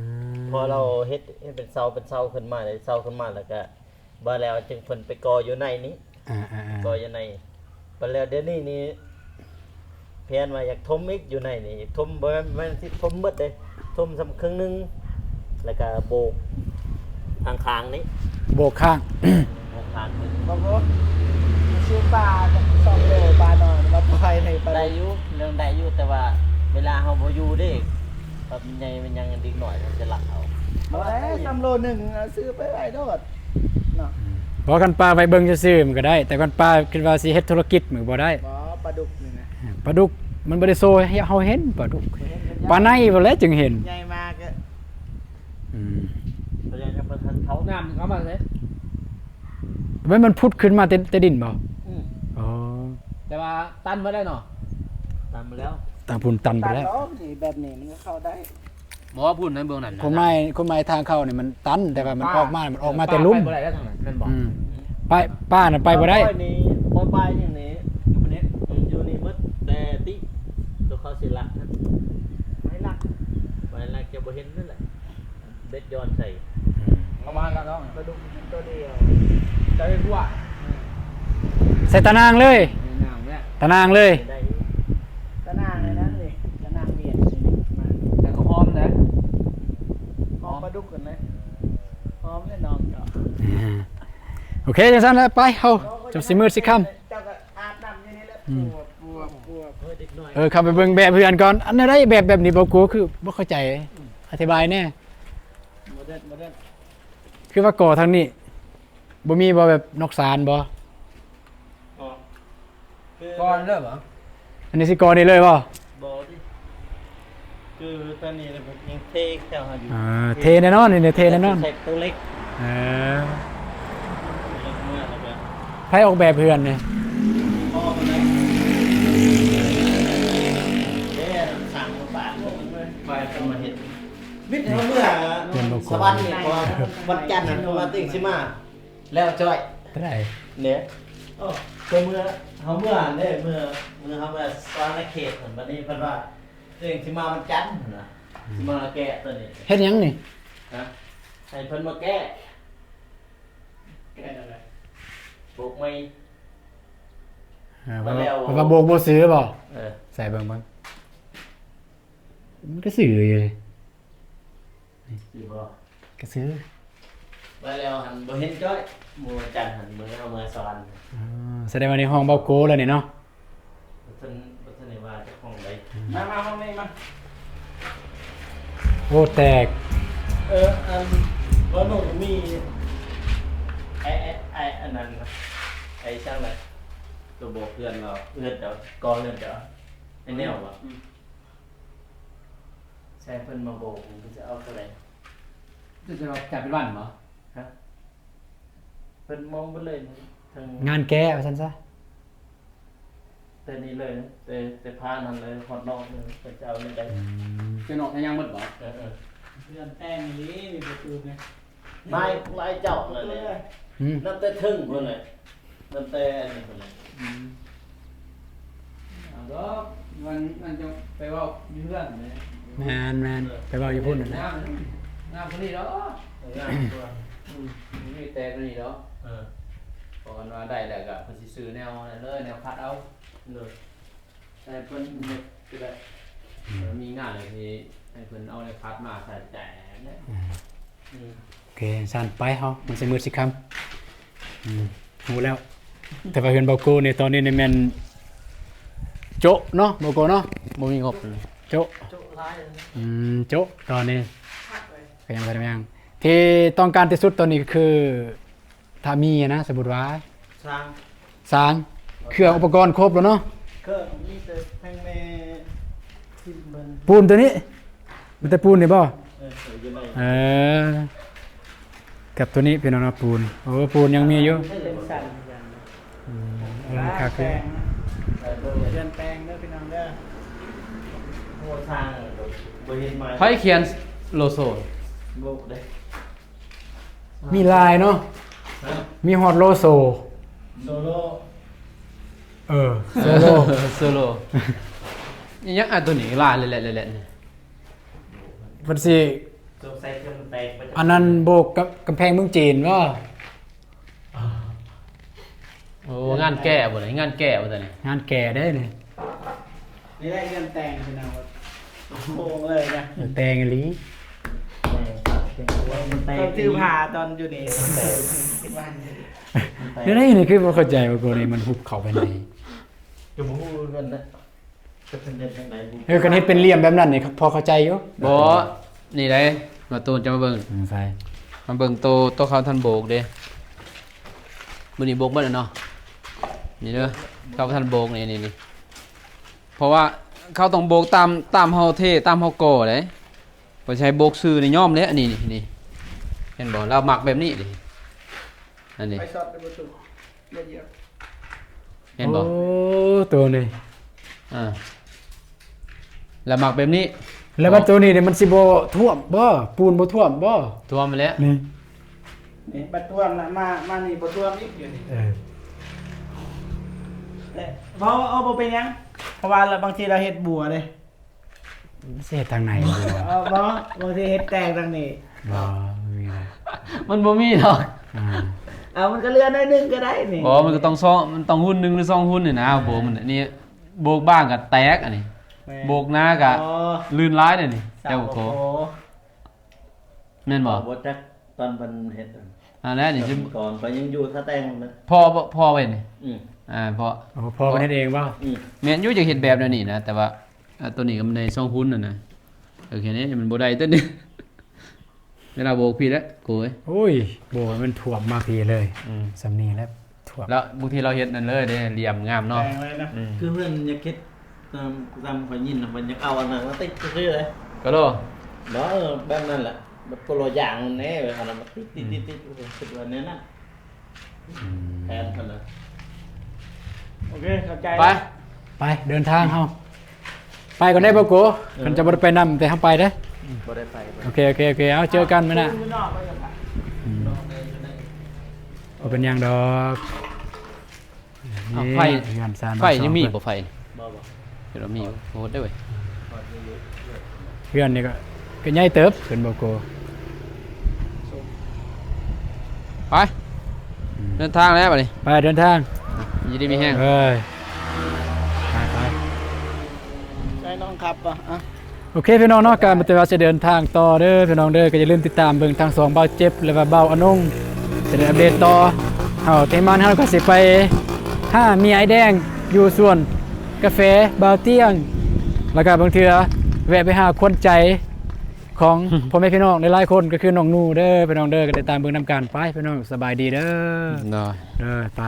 ມ ພໍລາວເຮັດ ເຮັດເປັນເສົາ ເປັນເສົາຂຶ້ນມາ ເສົາຂຶ້ນມາ ແລ້ວກໍ ບາດແລ້ວຈຶ່ງເພິ່ນໄປກໍ່ຢູ່ໃນນີ້ ອ່າໆໆ ກໍ່ຢູ່ໃນ ບາດແລ້ວດຽວນີ້ນີ້ ແຜນວ່າຢາກຖົມອີກຢູ່ໃນນີ້ ຖົມ ບໍ່ແມ່ນ ແມ່ນຊິຖົມໝົດເດ້ ຖົມສ່ຳເຄິ່ງໜຶ່ງ ແລ້ວກະໂບກທາງຂ້າງນີ້ ໂບກຂ້າງ ໂບກຂ້າງນີ້ ບໍ່ ບໍ່ ຊື້ປາສອງໂລ ປານ້ອຍມາປ່ອຍໃຫ້ປາ ໄດ້ຢູ່ ເລື່ອງໄດ້ຢູ່ ແຕ່ວ່າເວລາເຮົາບໍ່ຢູ່ເດ້ ແບບໃຫຍ່ແມ່ນຫຍັງ ເດັກນ້ອຍມັນຈະລັກເອົາ ບໍ່ໄດ້ ສອງໂລໜຶ່ງ ຊື້ໄປໄວ້ໂລດ ເນາະ ອືມ ບໍ່ ຄັນປາໄວ້ເບິ່ງຊື່ໆມັນກໍໄດ້ ແຕ່ຄັນປາຄິດວ່າຊິເຮັດທຸລະກິດມັນບໍ່ໄດ້ ບໍ່ ປາດຸກນີ້ນະ ປາດຸກມັນບໍ່ໄດ້ໂຊໃຫ້ເຮົາເຫັນ ປາດຸກ ບໍ່ເຫັນ ປາໃນພຸ້ນແຫຼະຈຶ່ງເຫັນ ໃຫຍ່ມາກະ ອືມ ແສດງວ່າເພິ່ນເຂົ້ານ້ຳເຂົ້າມາເດ້ ແມ່ນມັນຜຸດຂຶ້ນມາແຕ່ ແຕ່ດິນບໍ່? ອືມ ອໍ ແຕ່ວ່າຕັນໝົດແລ້ວເນາະ ຕັນໝົດແລ້ວ ທາງພຸ້ນຕັນໄປແລ້ວ ຕັນແລ້ວ ນີ້ແບບນີ້ມັນກໍເຂົ້າໄດ້ ບໍ່ ພຸ້ນໃນເບື້ອງນັ້ນ ຄວາມໝາຍ ຄວາມໝາຍທາງເຂົ້ານີ້ມັນຕັນ ແຕ່ວ່າມັນອອກມາ ມັນອອກມາແຕ່ລຸ່ມ ປາໄປບໍ່ໄດ້ແລ້ວທາງນັ້ນແມ່ນບໍ່? ອືມ ປາ ປານັ້ນໄປບໍ່ໄດ້ ນີ້ ປາ ປາຢູ່ນີ້ ຢູ່ນີ້ ອືມ ຢູ່ນີ້ໝົດ ແຕ່ຕິ ຕົວເຂົາຊິລັກ ໄມ້ລັກ ໄມ້ລັກຈະບໍ່ເຫັນນັ້ນແຫຼະ ເບັດຍ້ອນໃສ່ ອືມ ປະມານນັ້ນເນາະ ປາດຸກໂຕດຽວ ໃສ່ໄປທົ່ວ ໃສ່ຕາໜ່າງເລີຍ ຕາໜ່າງເລີຍ ຕາໜ່າງໃນນັ້ນເລີຍ ຕາໜ່າງວຽນ ແລ້ວກໍຫອມເດ້ ຫອມປາດຸກຫັ້ນເດ້ ຫອມແລ້ວນ້ອງເຈົ້າ ໂອເຄ ຈັ່ງຊັ້ນແຫຼະ ໄປ ເຮົາ ຈົນຊິມືດຊິຄ່ຳ ເຈົ້າກໍອາບນ້ຳຢູ່ນີ້ແຫຼະ ອືມ ປວບ ປວບ ປວບ ເອີ ເຂົ້າໄປເບິ່ງແບບເຮືອນກ່ອນ ອັນໃດແບບ ແບບນີ້ບໍ່ ກູຄືບໍ່ເຂົ້າໃຈ ອະທິບາຍແດ່ ໂມເດີນ ໂມເດີນ ຄືວ່າກໍ່ທາງນີ້ ບໍ່ມີບໍ່ ແບບນອກຊານບໍ່? ອໍ ຄື ກ່ອນເລີຍບໍ່? ອັນນີ້ຊິກໍ່ນີ້ເລີຍບໍ່? ບໍ່ຕິ ຄືຕອນນີ້ເພິ່ນຍັງເທແຖວໃຫ້ຢູ່ ອ່າ ເທແນ່ນອນ ນີ້ເທແນ່ນອນ ໃສ່ໂຕເຫຼັກ ເອີ ເຫຼັກມາແລ້ວກໍ ໃຜອອກແບບເຮືອນນີ້? ພໍ່ເພິ່ນເດ້ ເດ້ ສ້າງໂຮງບານ ໄປເພິ່ນມາເຮັດ ວິດເຮົາເມືອສະຫວັນນີ້ ເພາະວ່າວັນຈັນນັ້ນ ເພາະວ່າເຕັງຊິມາ ແລ້ວຈ້ອຍ ເທົ່າໃດ? ເດ້ ໂອ້ ເມື່ອເຮົາເມືອເດ້ ເມື່ອ ເມື່ອເຮົາເມືອສະຫວັນນະເຂດ ບັດນີ້ເພິ່ນວ່າ ເອີ ຊິມາວັນຈັນຫັ້ນນະ ອືມ ຊິມາແກະໂຕນີ້ ເຮັດຫຍັງນີ້? ຮະ ໃຫ້ເພິ່ນມາແກະ ແກະແນວໃດ? ໂບກໃໝ່ ເອີ ເພິ່ນວ່າ ເພິ່ນວ່າໂບກບໍ່ຊື່ບໍ່? ເອີ ໃສ່ເບິ່ງເບິ່ງ ມັນກໍຊື່ຢູ່ ຊື່ບໍ່? ກະຊື້ ໄປແລ້ວຫັ້ນບໍ່ເຫັນຈ້ອຍ ມື້ວັນຈັນຫັ້ນ ມື້ເຮົາເມືອສະຫວັນ ອໍ ສະແດງວ່າໃນຫ້ອງເບົາໂກແລ້ວນີ້ເນາະ ບໍ່ທັນ ບໍ່ທັນໄດ້ວ່າເຈົ້າຂອງໃດ ມາ ມາຫ້ອງນີ້ມາ ໂອ້ ແຕກ ເອີ ອັນ ບໍ່ໜູມີ ໄອ້ ໄອ້ ໄອ້ ອັນນັ້ນນະ ໄອ້ຊ່າງນະ ຕົວບອກເພື່ອນເນາະ ເຮືອນເຈົ້າ ກໍເຮືອນເຈົ້າ ໄອ້ແນວບໍ່? ອືມ ໃຊ້ເພິ່ນມາໂບກ ມັນຈະເອົາເທົ່າໃດ? ຈະ ຈະເປັນວັນບໍ່? ຮະ? ເພິ່ນມອງເບິດເລີຍ ທັງງານແກ້ວ່າຊັ້ນຊະ ແຕ່ນີ້ເລີຍ ແຕ່ ແຕ່ຜ່ານຫັ້ນເລີຍ ຮອດນອກເລີຍ ເພິ່ນຈະເອົາແນວໃດ? ອືມ ຈະນອກທະຍັງໝົດບໍ່? ເອີ ເອີ ເຮືອນແຕ່ງນີ້ ມີປະຕູນີ້ ຫຼາຍ ຫຼາຍເຈົ້ານັ້ນແຫຼະ ອືມ ນັບແຕ່ເທິງພຸ້ນແຫຼະ ນັບແຕ່ອັນນີ້ພຸ້ນແຫຼະ ອືມ ເອົາ ດອກ ມັນ ມັນຈະໄປເວົ້າຢູ່ເຮືອນແຫຼະ. ແມ່ນໆ ໄປເວົ້າຢູ່ພຸ້ນແຫຼະ. ງາມ ງາມກວ່ານີ້ດອກ. ເອີ ງາມກວ່າ ອືມ ມີແຕ່ກວ່ານີ້ດອກ. ເອີ ເພາະວ່າໄດ້ແລ້ວກໍເພິ່ນຊິຊື້ແນວນັ້ນເລີຍ ແນວຄັດເອົາ. ໂດຍ ໃຫ້ເພິ່ນເຮັດກໍໄດ້. ອືມ ມີງານໃຫ້ ໃຫ້ເພິ່ນເອົາແນວຄັດມາໃສ່ແຈກແຫຼະ. ອືມ ອືມ ໂອເຄ ຊັ້ນໄປເຮົາ ມັນຊິມືດຊິຄ່ຳ. ອືມ ຮູ້ແລ້ວ ແຕ່ວ່າເຮືອນເບົາໂກນີ້ ຕອນນີ້ນີ້ແມ່ນໂຈະເນາະ ເບົາໂກເນາະ ບໍ່ມີງົບ ໂຈະ ໂຈະຫຼາຍ. ອືມ ໂຈະຕອນນີ້ ກໍຍັງບໍ່ທັນມີຫຍັງ ທີ່ຕ້ອງການທີ່ສຸດຕອນນີ້ກໍຄື ຖ້າມີນະ ສົມມຸດວ່າ ສາງ ສາງ ເຄື່ອງອຸປະກອນຄົບແລ້ວເນາະ. ເຄື່ອງມີແຕ່ແທ່ງແມ່ ຊິມເບິ່ງ ປູນຕົວນີ້ ມີແຕ່ປູນນີ້ບໍ່? ເອີ ຢູ່ໃນ ເອີ ກັບຕົວນີ້ພີ່ນ້ອງເນາະ ປູນ. ໂອ້ ປູນຍັງມີຢູ່ ເປັນຊັ້ນ ອືມ ເອີ ມັນຄັກຢູ່ ແປງ ເດືອນແປງເດີພີ່ນ້ອງເດີ. ໂອ້ ສ້າງບໍ່ເຮັດໃໝ່ ໃຜຂຽນໂລໂຊ? ໂບກເດ້. ມີຫຼາຍເນາະ ຮະ? ມີຮອດໂລໂຊ ໂຊໂລ ເອີ ໂຊໂລ ໂຊໂລ ອີຫຍັງ ອັນຕົວນີ້ຫຼາຍແຫຼະໆໆ ເພິ່ນຊິ ສົງໄສເຄື່ອງແຕກ ອັນນັ້ນໂບກກັບກຳແພງເມືອງຈີນບໍ່? ໂອ້ ງານແກ້ບໍ່ນີ້ ງານແກ້ບໍ່ຕົວນີ້ ງານແກ້ເດ້ນີ້. ນີ້ແຫຼະເຮືອນແຕ່ງພີ່ນ້ອງ ໂຄ້ງເລີຍນະ ແຕ່ງອີ່ຫຼີ. ເອີ ມັນແຕກ ຕອນຖືພາຕອນຢູ່ນີ້ ແນວໃດນີ້ ຄືບໍ່ເຂົ້າໃຈວ່າໂກນີ້ມັນຮຸບເຂົ້າໄປໃນ ກໍບໍ່ຮູ້ຄືກັນນະ ຈະເປັນເຮັດຈັ່ງໃດ. ເອີ ຄັນເຮັດເປັນຫຼ່ຽມແບບນັ້ນນີ້ ພໍເຂົ້າໃຈຢູ່. ບໍ່ ນີ້ໃດ ມາໂຕນຈະມາເບິ່ງ ອືມ ໃສ່ ມາເບິ່ງໂຕ ໂຕເຂົາທັນໂບກເດ້. ມື້ນີ້ໂບກໝົດແລ້ວເນາະ ນີ້ເດີ ເຂົາບໍ່ທັນໂບກ ນີ້ ນີ້ ນີ້ ເພາະວ່າເຂົາຕ້ອງໂບກຕາມ ຕາມເຮົາເທ ຕາມເຮົາກໍ່ເດ້. ບໍ່ໃຊ່ໂບກຊື່ນີ້ຍອມແລ້ວ ນີ້ ນີ້ ນີ້ ເຫັນບໍ່ ລາວມັກແບບນີ້ເດ້ ອັນນີ້ ໄປຊັອດໄປບໍ່ຖືກ ບໍ່ຢຽບ ເຫັນບໍ່? ໂອ້ ໂຕນີ້ ອ່າ ລາວມັກແບບນີ້. ແລ້ວບັດໂຕນີ້ນີ້ມັນຊິບໍ່ຖ້ວມບໍ່? ປູນບໍ່ຖ້ວມບໍ່? ຖ້ວມແລ້ວ ນີ້ ນີ້ບັດຖ້ວມລະ ມາ ມານີ້ບໍ່ຖ້ວມອີກ ດຽວນີ້ ເອີ ແຕ່ເວົ້າ ເອົາ ບໍ່ເປັນຫຍັງ ເພາະວ່າລະ ບາງທີລາວເຮັດບົວເດ້. ຊິເຮັດທາງໃນບໍ່? ເອີ ບໍ່ ບໍ່ຊິເຮັດແຕກທາງນີ້ ບໍ່ ບໍ່ມີນະ ມັນບໍ່ມີດອກ ອ່າ ເອົາ ມັນກໍເຫຼືອໜ້ອຍໜຶ່ງກໍໄດ້ນີ້. ບໍ່ ມັນກໍຕ້ອງຊອກ ມັນຕ້ອງຮຸ້ນໜຶ່ງຫຼືສອງຮຸ້ນນີ້ນະ ໂບກມັນນີ້ ໂບກບາງກໍແຕກ ອັນນີ້ ແມ່ນ ໂບກໜາກໍ ອໍ ລື່ນຫຼາຍເດ້ນີ້ ເຈົ້າໂກ ແມ່ນບໍ່? ບໍ່ຈັກຕອນເພິ່ນເຮັດ ອັນນັ້ນນີ້ ກ່ອນຂ້ອຍຍັງຢູ່ທ່າແຕ່ງນະ ພໍ່ ພໍ່ເພິ່ນນີ້ ອືມ ອ່າ ພໍ່ ໂອ້ ພໍ່ເພິ່ນເຮັດເອງບໍ່? ອືມ ແມ່ນຢູ່ ຢາກເຮັດແບບແນວນີ້ນະ ແຕ່ວ່າ ອ່າ ຕົວນີ້ກໍມັນໄດ້ສອງຮຸ້ນຫັ້ນນະ ເອີ ແຄ່ນີ້ມັນບໍ່ໄດ້ຕົວນີ້ ເວລາໂບກພີ້ແຫຼະໂກຍ ໂອ້ຍ ໂບກໃຫ້ມັນຖ້ວມມາພີ້ເລີຍ ອືມ ສ່ຳນີ້ແຫຼະ ຖ້ວມ ແລ້ວບາງທີລາວເຮັດນັ້ນເລີຍເດ້ ຫຼ່ຽມງາມເນາະ ແປງເລີຍນະ ອືມ ຄືເພິ່ນຢາກເຮັດ ຕາມ ຕາມຂ້ອຍຍິນນະ ເພິ່ນຢາກເອົາອັນນັ້ນມາຕິດຊື່ໆເລີຍ ກະໂລ ບໍ່ ເອີ ແບບນັ້ນແຫຼະ ແບບຄົນລະຢ່າງແນ່ ແບບອັນນັ້ນມາຕິດໆໆ ອືມ ຄິດວ່າແນວນັ້ນ ອືມ ແຜນເພິ່ນນະ ໂອເຄ ເຂົ້າໃຈ ໄປ ໄປ ເດີນທາງເຮົາ ໄປກ່ອນເດ້ ບໍ່ໂກ ເອີ ເພິ່ນຈະບໍ່ໄດ້ໄປນຳ ແຕ່ເຮົາໄປເດ້ ບໍ່ໄດ້ໄປ ໂອເຄ ໂອເຄ ໂອເຄ ເອົາ ເຈີກັນມື້ໜ້າ ອືມ ບໍ່ເປັນຫຍັງດອກ ເອົາ ນີ້ ໄຟ ເຮືອນຊານ ໄຟຍັງມີບໍ່ ໄຟ ບໍ່ ບໍ່ ເຫັນວ່າມີ ໂຫດເດ້ເວີຍ ເຮືອນນີ້ກໍ ກໍໃຫຍ່ເຕີບ ເປັນບໍ່ໂກ ໄປ ອືມ ເດີນທາງແລ້ວບັດນີ້ ໄປ ເດີນທາງ ຢູ່ດີມີແຮງ ເອີຍ ໄປ ໄປ ໃສ່ນ້ອງຂັບບໍ່ ອ່ະ ໂອເຄພີ່ນ້ອງເນາະ ກະແຕ່ວ່າຊິເດີນທາງຕໍ່ເດີພີ່ນ້ອງເດີ ກໍຢ່າລືມຕິດຕາມເບິ່ງທັງສອງບ່າວເຈັບ ແລະວ່າບ່າວອານົງ ຈະໄດ້ອັບເດດຕໍ່ ເຮົາ ທີມງານເຮົາກໍຊິໄປຫາເມຍອ້າຍແດງຢູ່ສວນກາແຟບ່າວຕຽງ ແລ້ວກໍບາງເທື່ອແວະໄປຫາຂວັນໃຈຂອງພໍ່ແມ່ພີ່ນ້ອງຫຼາຍໆຄົນ ກໍຄືນ້ອງໜູເດີພີ່ນ້ອງເດີ ກໍຕິດຕາມເບິ່ງນຳກັນ ໄປພີ່ນ້ອງ ສະບາຍດີເດີ ເດີ ໄປ.